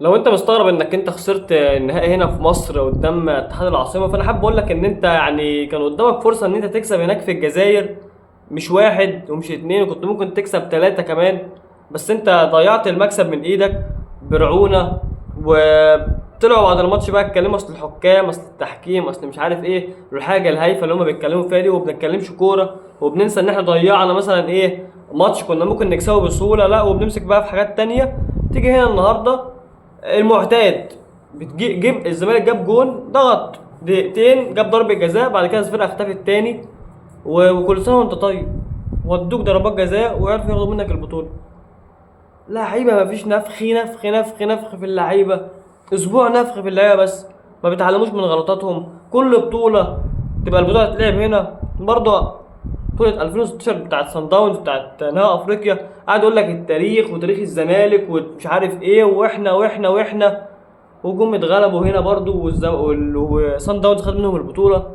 لو انت مستغرب انك انت خسرت النهائي هنا في مصر قدام اتحاد العاصمة، فانا حابب اقول لك ان انت يعني كان قدامك فرصة ان انت تكسب هناك في الجزائر، مش واحد ومش اتنين، وكنت ممكن تكسب تلاتة كمان، بس انت ضيعت المكسب من ايدك برعونة. وطلعوا بعد الماتش بقى اتكلموا اصل الحكام، اصل التحكيم، اصل مش عارف ايه الحاجة الهايفة اللي هما بيتكلموا فيها دي، وبنتكلمش كورة وبننسى ان احنا ضيعنا مثلا ايه ماتش كنا ممكن نكسبه بسهولة، لا وبنمسك بقى في حاجات تانية. تيجي هنا النهارده المعتاد، بتجي جيب الزمالك جاب جون، ضغط دقيقتين، جاب ضربة جزاء، بعد كده الفرقة اختفت تاني، وكل سنة وانت طيب، ودوك ضربات جزاء وعرفوا ياخدوا منك البطولة. لعيبة مفيش نفخ نفخ نفخ نفخ في اللعيبة، اسبوع نفخ في اللعيبة بس، ما بيتعلموش من غلطاتهم. كل بطولة تبقى البطولة تتلعب هنا برضه، بطولة 2016 بتاعت سان داونز بتاعت نهائي افريقيا، قعد يقول لك التاريخ وتاريخ الزمالك ومش عارف ايه، واحنا واحنا واحنا، وجم اتغلبوا هنا برضو، وسان داونز خد منهم البطولة.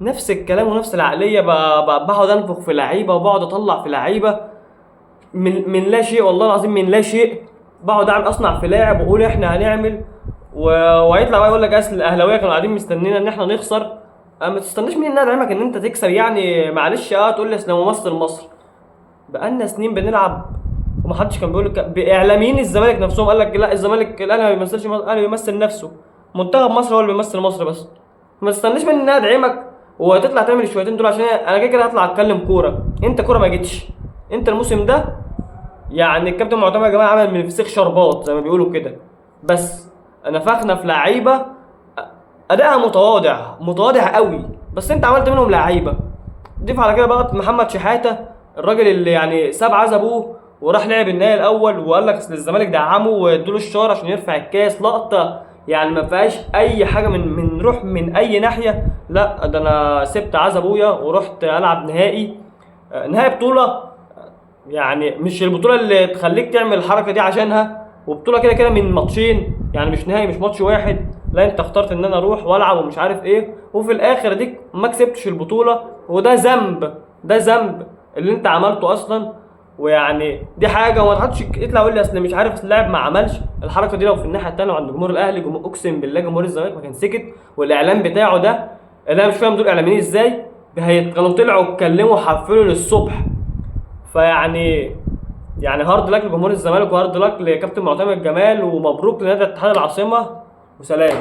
نفس الكلام ونفس العقلية، بقعد انفخ في لعيبة وبقعد اطلع في لعيبة من لا شيء، والله العظيم من لا شيء. بقعد اعمل اصنع في لاعب واقول احنا هنعمل، وهيطلع بقى يقول لك اصل الاهلاوية كانوا قاعدين مستنينا ان احنا نخسر. ما تستناش مني ان انا ادعمك ان انت تكسب، يعني معلش. تقول لي اصل ممثل مصر، بقالنا سنين بنلعب ومحدش كان بيقول لك، باعلاميين الزمالك نفسهم قال لك لا الزمالك الاهلي ما بيمثلش مصر، الاهلي بيمثل نفسه، منتخب مصر هو اللي بيمثل مصر بس. ما تستناش مني ان انا ادعمك وتطلع تعمل الشويتين دول، عشان انا كده كده هطلع اتكلم كورة، انت كورة ما جيتش. انت الموسم ده يعني الكابتن معتمد يا جماعة عمل من الفسيخ شربات زي ما بيقولوا كده، بس نفخنا في لعيبة ادائها متواضع، متواضع قوي، بس انت عملت منهم لعيبة. ضيف على كده بقى محمد شحاته، الراجل اللي يعني ساب عز ابوه وراح لعب النهائي الاول، وقال لك اصل الزمالك دعمه وادوا له الشارة عشان يرفع الكاس، لقطة يعني ما فيهاش اي حاجة من روح من اي ناحية. لا ده انا سبت عز ابويا ورحت العب نهائي، نهائي بطوله، يعني مش البطولة اللي تخليك تعمل الحركة دي عشانها، وبطولة كده كده من ماتشين، يعني مش نهائي مش ماتش واحد، لا انت اخترت ان انا اروح والعب ومش عارف ايه، وفي الاخر ديك ما كسبتش البطولة، وده ذنب، ده ذنب اللي انت عملته اصلا. ويعني دي حاجة، وما تحطش يطلع يقول لي اصل مش عارف اصل اللاعب ما عملش الحركة دي. لو في الناحية الثانية وعند جمهور الاهلي، اقسم بالله جمهور الزمالك ما كان سكت، والاعلام بتاعه ده اللي انا مش فاهم دول اعلاميين ازاي، كانوا طلعوا اتكلموا وحفلوا للصبح. فيعني hard luck لجمهور الزمالك، و hard luck لكابتن معتمد جمال، ومبروك لنادي اتحاد العاصمة، وسلام.